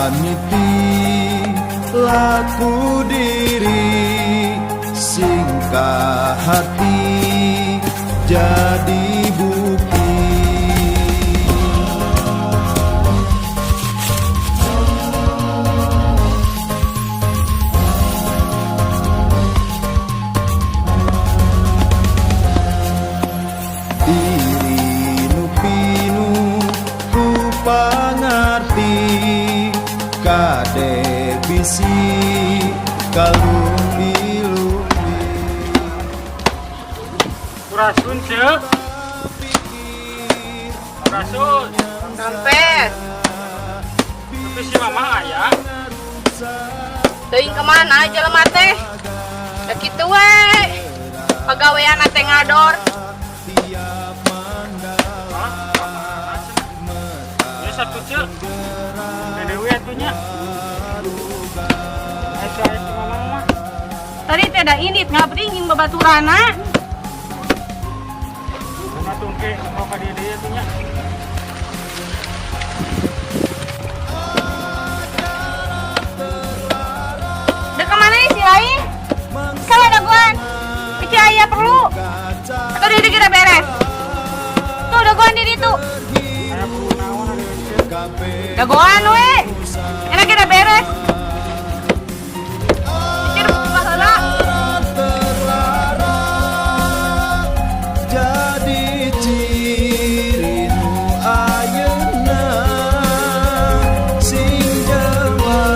Niti laku diri, singkah hati jadi bukti. Diri nu pinu ku pangarti, kade bisi kalumbi-lumbi. Sampurasun, Ceu. Sampurasun. Rampes. Tapi si Mama aya? Teuing kemana jelema teh? Da kitu we. Pagawean teh ngador. Hah? Kamana, Ceu? Ya satu, Ceu. Deui atuh nya. Aya aya si Mama mah. Tadi teh da indit ngabringing babaturana. Mana tungke mau ka dieu deui atuh nya. Dek kemana si lain? Salah dagoan. Kecil aya perlu. Atau di kita beres. Tuh dagoan di ditu. Aya perlu naon ari, Ceu? Dagoan we. Enak kita beres. Kecil baheula. Terlarang jadi ciri nu ayeuna sing jelema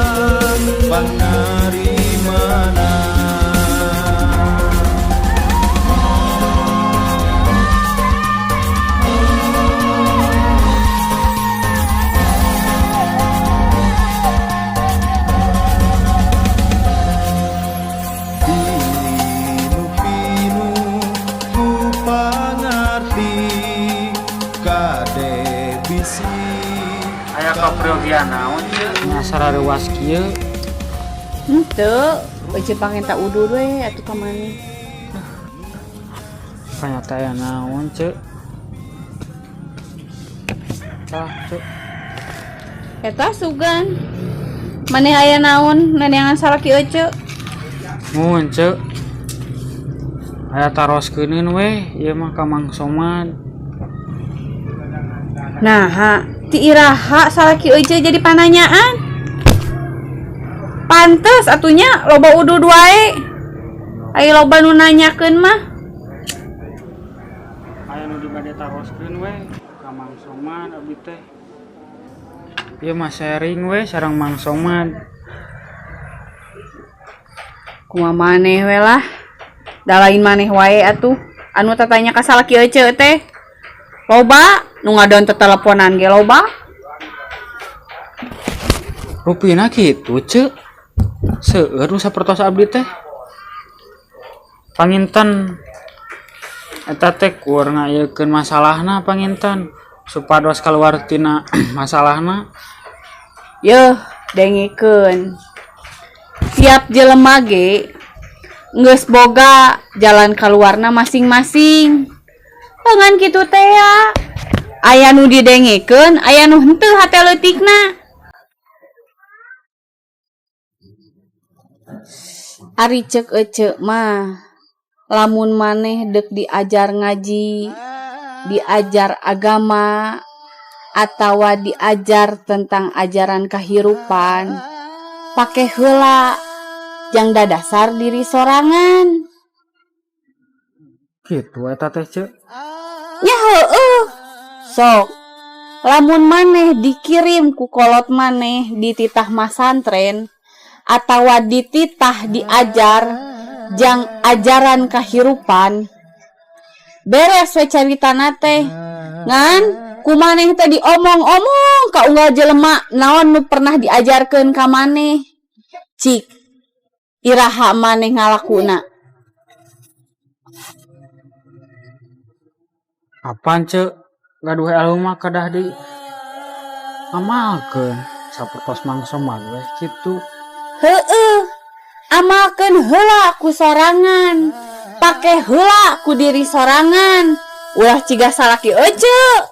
pangarimana. Diri nu pinu ku pangarti, kade bisi. Aya kaperyogian naon, Ceu? Nya sarareuwas kieu. Henteu, euceut pangenta udud we atuh ka maneh. Ternyata aya naon, Ceu? Tah, Ceu. Eta sugan. Maneh aya naon neneangan salaki ece? Mun, Ceu. Aya taroskeun we, ieu mah ka Mang Somad. Nah, ti iraha salaki ece jadi pananyaan? Pantes atunya loba udud wae. Aya loba nu nanyakeun mah. Aya nu dibade taroskeun we ka Mang Somad abdi teh. Ieu mah sharing we sareng Mang Somad. Kumaha maneh we lah. Da lain maneh wae atuh anu tatanya ka salaki ece teh. Loba nu ngadon teteleponan ge loba. Rupina kitu, Ceu. Seueur nu sapertos abdi teh. Panginten eta teh kur ngayekeun masalahna panginten supados kaluar tina masalahna. Yeuh, dengekeun. Tiap jelema ge geus boga jalan kaluarna masing-masing. Ngan kitu teh ya. Aya nu didengekeun, aya nu henteu hate leutikna. Ari ceuk ece mah, lamun maneh deuk diajar ngaji, diajar agama, atawa diajar tentang ajaran kahirupan, pake heula jang dadasar diri sorangan. Kitu eta teh, Ceu. Nya heueuh. Sok, lamun maneh dikirim ku kolot maneh dititah masantren atawa dititah diajar jang ajaran kahirupan, beres we caritana teh. Ngan ku maneh teh diomong-omong ka unggal jelema naon nu pernah diajarkeun ka maneh. Cik, iraha maneh ngalakuna? Apan, Ceu? Gaduh ilmu mah kedah di amalkeun sapertos Mang Somad we kitu. Heueuh, amalkeun heula ku sorangan, pake heula ku diri sorangan, ulah ciga salaki ece.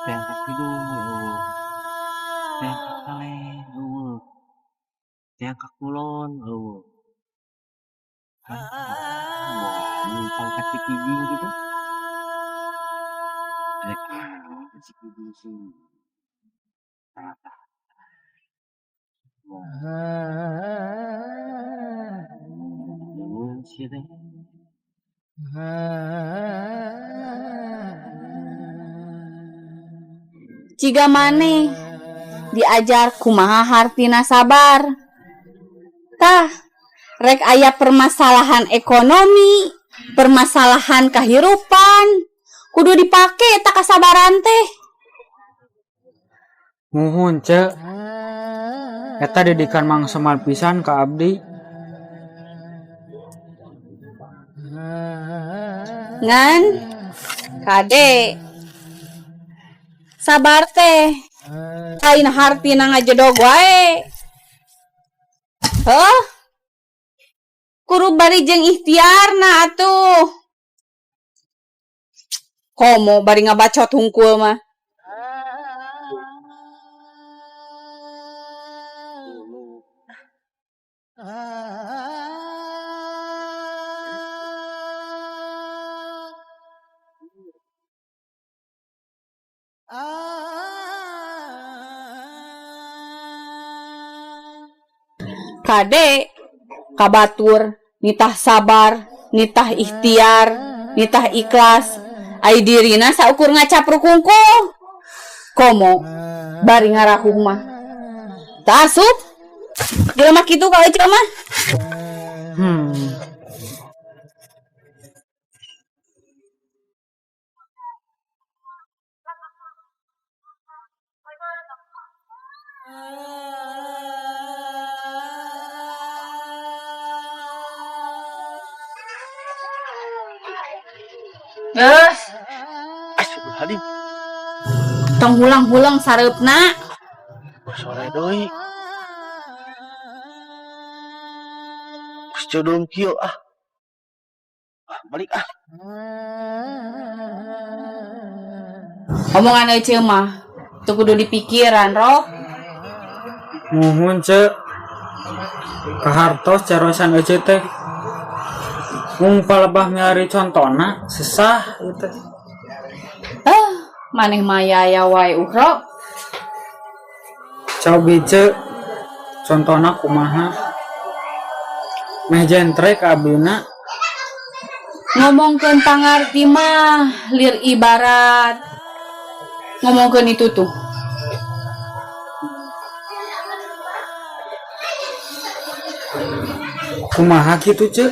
Teang ka kidul euweuh, teang ka kaler euweuh, teang ka kulon euweuh. Numpang ka Cikijing kitu. Rek naon ka Cikijing sih. Tah tah. Euweuh sia teh. Ciga maneh diajar kumaha hartina sabar. Tah, rek aya permasalahan ekonomi, permasalahan kahirupan, kudu dipake eta kasabaran teh. Muhun, Ceu. Eta didikan Mang Somad pisan ka abdi. Ngan kade sabar teh lain hartina ngajedog wae. Heuh? Kudu bari jeung ikhtiarna atuh. Komo bari ngabacot hungkul mah. Kade kabatur nitah sabar, nitah ikhtiar, nitah ikhlas, ai dirina saukur ngacapruk hungkul. Komo bari ngarahuh mah. Teu asup jelema kitu ka eceu mah. Geus. Astagfirullahaladzim. Tong hulang-hulang sareupna. Sore deui. Geus jodoh kieu ah. Ah, balik ah. Omongan eceu mah teu kudu dipikiran, Roh. Muhun, Ceu. Kahartos carosan eceu teh. Mung palebah milari contona sesah ieu teh. Ah, maneh mah aya wae uhro. Cobi Ceu, contona kumaha? Meh jentre ka abdina. Ngomongkeun pangarti mah lir ibarat ngomongkeun itu tuh. Kumaha kitu, Ceu?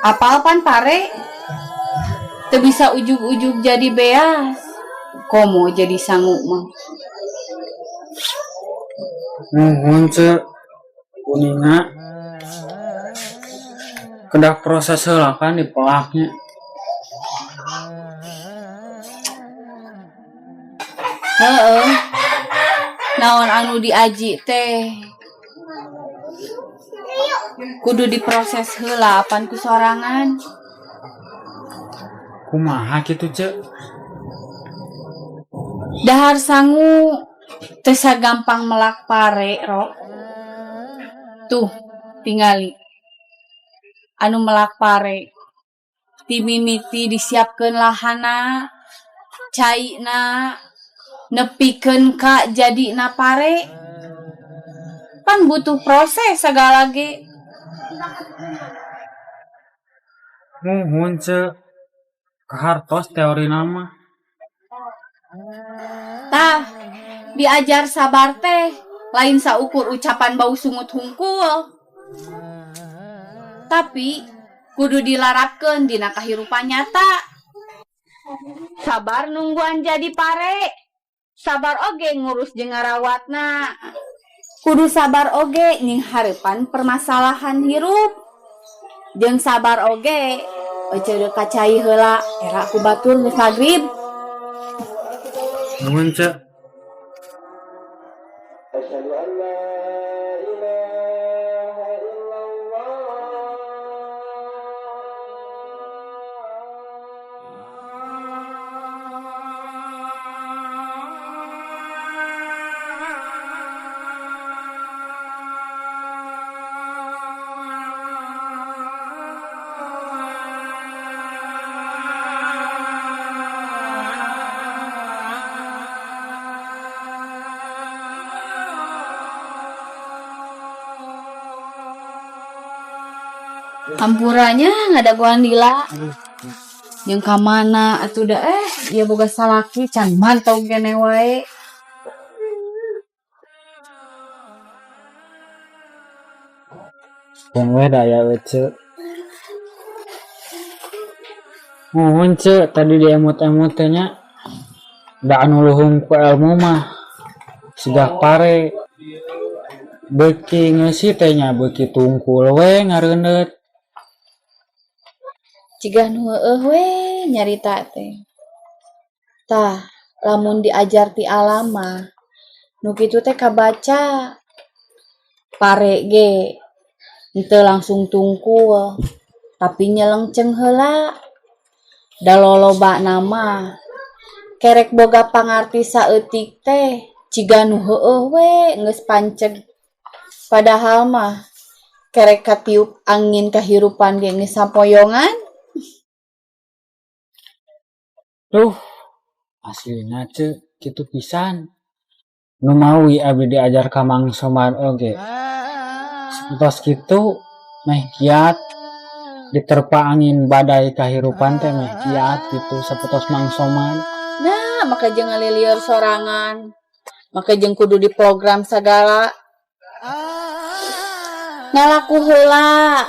Apal pan pare? Teu bisa ujug-ujug jadi beas. Komo jadi sangu mah. Muhun, Ceu. Kuninga. Kedah proses heula kan dipelaknya. Heeh. Naon anu diaji teh? Kudu diproses heula apan ku sorangan. Kumaha kitu, Ceu? Dahar sangu teu sagampang melak pare, Ro. Tuh, tingali. Anu melak pare ti mimiti disiapkeun lahanna, caina, nepikeun ka jadina pare. Pan butuh proses sagala ge. Muhun, Ceu. Kahartos teorina mah. Tah, diajar sabar teh lain saukur ucapan bau sungut hungkul. Tapi kudu dilarapkeun dina kahirupan nyata. Sabar nungguan jadi pare. Sabar oge ngurus jeung ngarawatna. Kudu sabar oge nyinghareupan permasalahan hirup. Jeung sabar oge Ece deuk ka cai heula, era ku batur geus magrib. Nuhun, Ceu. Hampura nya ngadagoan lila. Jeung ka mana atuh da ieu boga salaki can mantau keneh wae. Keun we da aya Ece. Nuhun Ceu, tadi diemut-emut teh nya. Da anu luhung ku elmu mah siga pare. Beuki ngeusi teh nya beuki tungkul we ngareundeut. Cigah nu heueuh we nyarita teh. Tah, lamun diajar ti alam mah nu kitu teh kabaca. Pare ge henteu langsung tungkul, tapi nyelengceng heula. Da lolobana mah kerek boga pangarti saeutik teh ciga nu heueuh we geus panceg. Padahal mah kerek katiup angin kahirupan ge geus sampoyongan. Duh, aslina Ceu kitu pisan. Nu mawi abdi diajar ka Mang Somad oge. Sapertos kitu meh kiat diterpa angin badai kahirupan teh meh kiat kitu sapertos Mang Somad. Nah, make jeung ngalilieur sorangan. Make jeung kudu diprogram sagala. Ngalaku heula.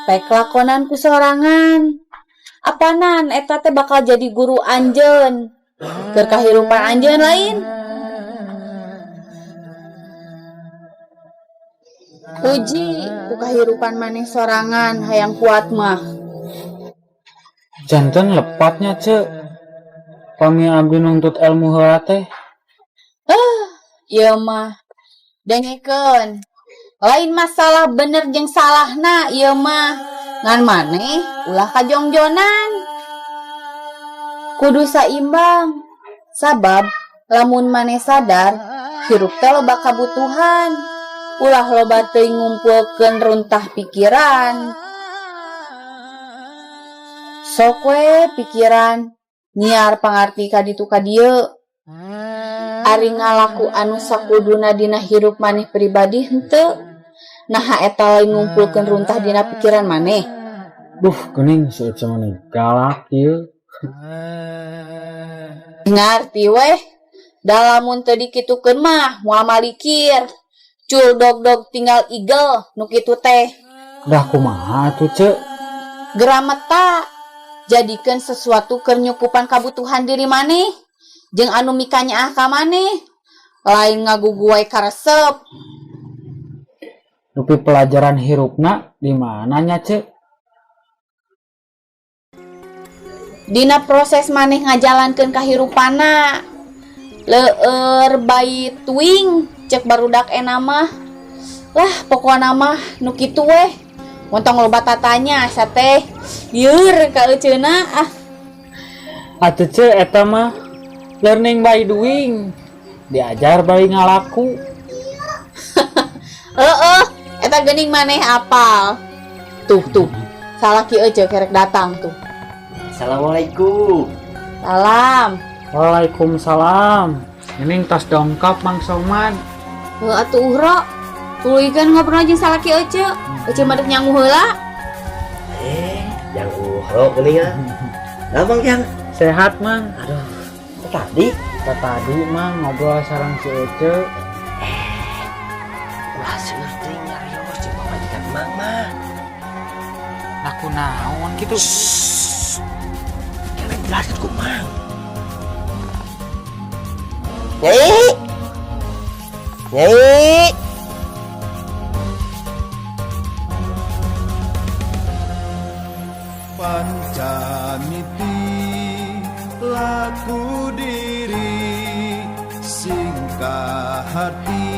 Pek lakonan ku sorangan. Apanan eta teh bakal jadi guru anjeun. Keur kahirupan anjeun lain. Uji ku kahirupan maneh sorangan hayang kuat mah. Janten lepatnya Ceu. Pami abdi nuntut ilmu heula teh. Ieu mah dengekeun. Lain masalah bener jeung salahna ieu mah. Ngan maneh ulah kajongjonan. Kudu saimbang. Sabab lamun maneh sadar hirup teh loba kabutuhan. Ulah loba teuing ngumpulkeun runtah pikiran. Sok we pikiran nyiar pangarti ka ditu ka dieu. Ari ngalaku anu sakuduna dina hirup maneh pribadi henteu. Naha eta lain ngumpulkeun runtah dina pikiran maneh. Duh, geuning si Ece mah galak ieu. Ngarti weh. Da lamun teu dikitukeun mah moal malikir. Cul dog-dog tinggal igel nu kitu teh. Dah kumaha atuh Ceu? Gerameta jadikeun sesuatu keur nyukupan kabutuhan diri maneh jeung anu mikanyaah ka maneh. Lain ngaguguai karesep. Dupi pelajaran hirupna di mana nya Ceu? Dina proses maneh ngajalankeun kahirupanna. Leueur bayi tuing cek barudak ena mah. Lah pokona mah nu kitu weh. Montong loba tatanya asa teh lieur ka euceuna ah. Atuh Ceu eta mah learning by doing. Diajar bari ngalaku. Heeh, eta geuning maneh apal. Tuh tuh. Salaki euceu kerek datang tuh. Assalamualaikum. Salam. Waalaikumsalam. Ini tos dongkap Mang Somad. Heuh atuh uhro. Tuluy kan ngobrol jeung salaki euceu. Euceu mah dek nyangu heula. Yang uhro geuning ah. Nah, Mang Yang. Sehat, Mang. Aduh. Tadi? Tadi Mang ngobrol sareng si Ece. Ulah seueur teuing nyarios jeung pamajikan Mang mah. Aku naon kitu? Shhh. Jelasin ku Mang. Nyai. Nyai. Pancaniti laku diri singkah hati.